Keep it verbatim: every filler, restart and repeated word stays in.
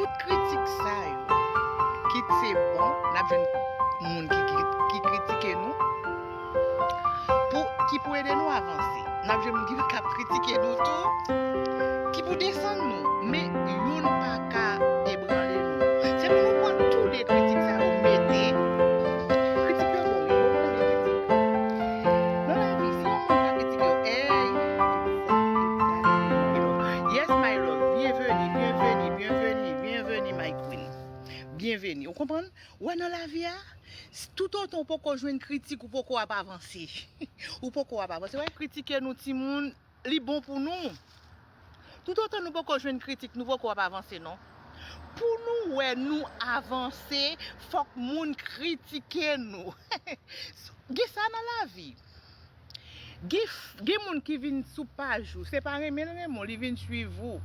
Tout kritik sa yo, kit se bon, n ap jwenn moun ki, ki, ki kritike nou, pou, ki pou ede nou avanse. N ap jwenn moun ki, k ap kritike nou tou, ki pou desann nou. Men youn pa ka ebranle nou. Se pou nou pran tou de kritik sa yo mete. Kritik yo bon, wi, bon, bon, kritik. Nan lavi, si yon moun pa kritike yo, ey, yes, my love, byenveni, byenveni, byenveni, byenveni, my queen. Byenveni. Ou konprann? Ou wè nan lavi a, s- toutotan ou poko jwenn kritik, ou poko ap avanse. Ou poko ap avanse. Wè, kritike nou timoun, li bon pou nou. Toutotan nou poko jwenn kritik, nou poko ap avanse non. Pou nou wè nou avanse, fòk moun kritike nou. Gen sa nan lavi. Gen, gen moun ki vin sou paj ou, se pa renmen l renmen w, li vin swiv ou.